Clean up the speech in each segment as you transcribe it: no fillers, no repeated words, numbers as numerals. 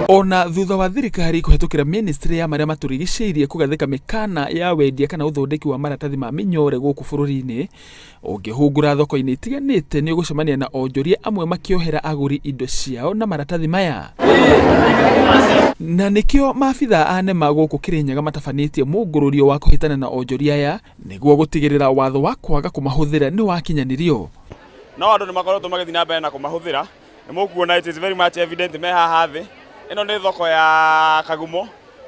Ona thutha wa thirikari kũhetũkĩra ministry ya marĩa matũrigicĩirie kũgathĩka mĩkana ya wendia kana ũthondeki wa maratathi ma mĩnyore gũkũ bũrũri-inĩ, ũngĩhungura thoko-inĩ itiganĩte nĩ ũgũcemania na onjoria amwe makĩohera agũri indo ciao na maratathi maya. Na nĩkĩo maabithaa a NEMA gũkũ Kĩrĩnyaga matabanĩtie mũngũrũrio wa kũhĩtana na onjoria aya nĩguo gũtigĩrĩra watho wa kwaga kũmahũthĩra nĩ wakinyanĩrio. No andũ nĩ makoretwo magĩthiĩ na mbere na kũmahũthĩra. Nĩ mũkuona it is very much evident me haha thĩ. Ĩno nĩ thoko ya Kagumo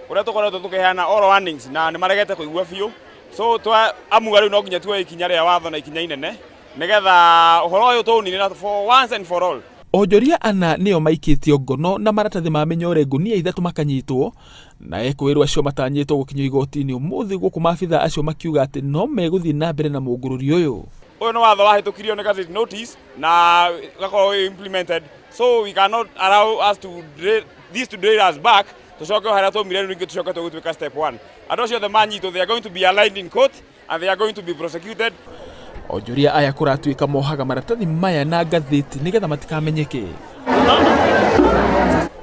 kũrĩa tũkoretwo tũkĩheana all warnings na nĩ maregete kũigua biũ. So twa amua rĩu no nginya tuoye ikinya rĩa watho na ikinya inene nĩgetha ũhoro ũyũ tũũnine for once and for all. Onjoria ana nĩo maikĩtio ngono na maratathi ma mĩnyore ngunia ithatũ makanyitwo, na ekũĩrwo acio matanyĩtwo gũkinyio igoti-inĩ ũmũthĩ gũkũ maabithaa acio makiuga atĩ no megũthiĩ na mbere na mũngũrũrio ũyũ. Ũyũ nĩ watho wahĩtũkirio nĩ gazette notice na ũgakorwo wĩ implemented, so we cannot allow us to this to derail us back tũcoke o harĩa twaumire. Rĩu ningĩ tũcoke tũgũtuĩka step one. Andũ acio othe manyitwo, they are going to be aligned in court and they are going to be prosecuted. Onjoria aya kũratuĩka mohaga maratathi maya na ngathĩti nĩgetha matikamenyeke.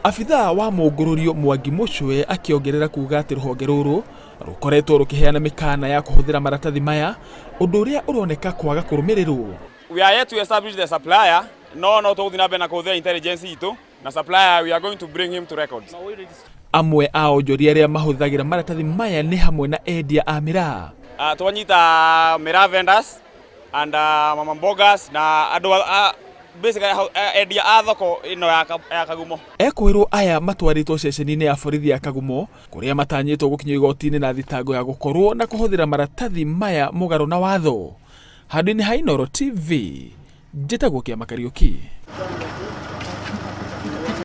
Abithaa wa mũngũrũrio Mwangi Mũcwe akĩongerera kuga atĩ rũhonge rũrũ rũkoretwo rũkĩheana mĩkana ya kũhũthĩra maratathi maya, ũndũ ũrĩa ũroneka kwaga kũrũmĩrĩrwo. We are yet to establish the supplier, no tũgũthiĩ na mbere na kũhũthĩra intelligence itũ na supplier, we are going to bring him to records. Amwe a onjoria arĩa mahũthagĩra maratathi maya nĩ hamwe na endia a mĩraa. Twanyita miraa vendors and mama mbogas na andũ basically endia a thoko ĩno ya Kagumo. Ekũĩrwo aya matwarĩtwo ceceni-inĩ ya borithi ya Kagumo kũrĩa matanyĩtwo gũkinyio igoti-inĩ na thitango ya gũkorwo na kũhũthĩra maratathi maya mũgarũ na watho. Handũ-inĩ ha Inooro TV, njĩtagwo Kĩama Kariũki.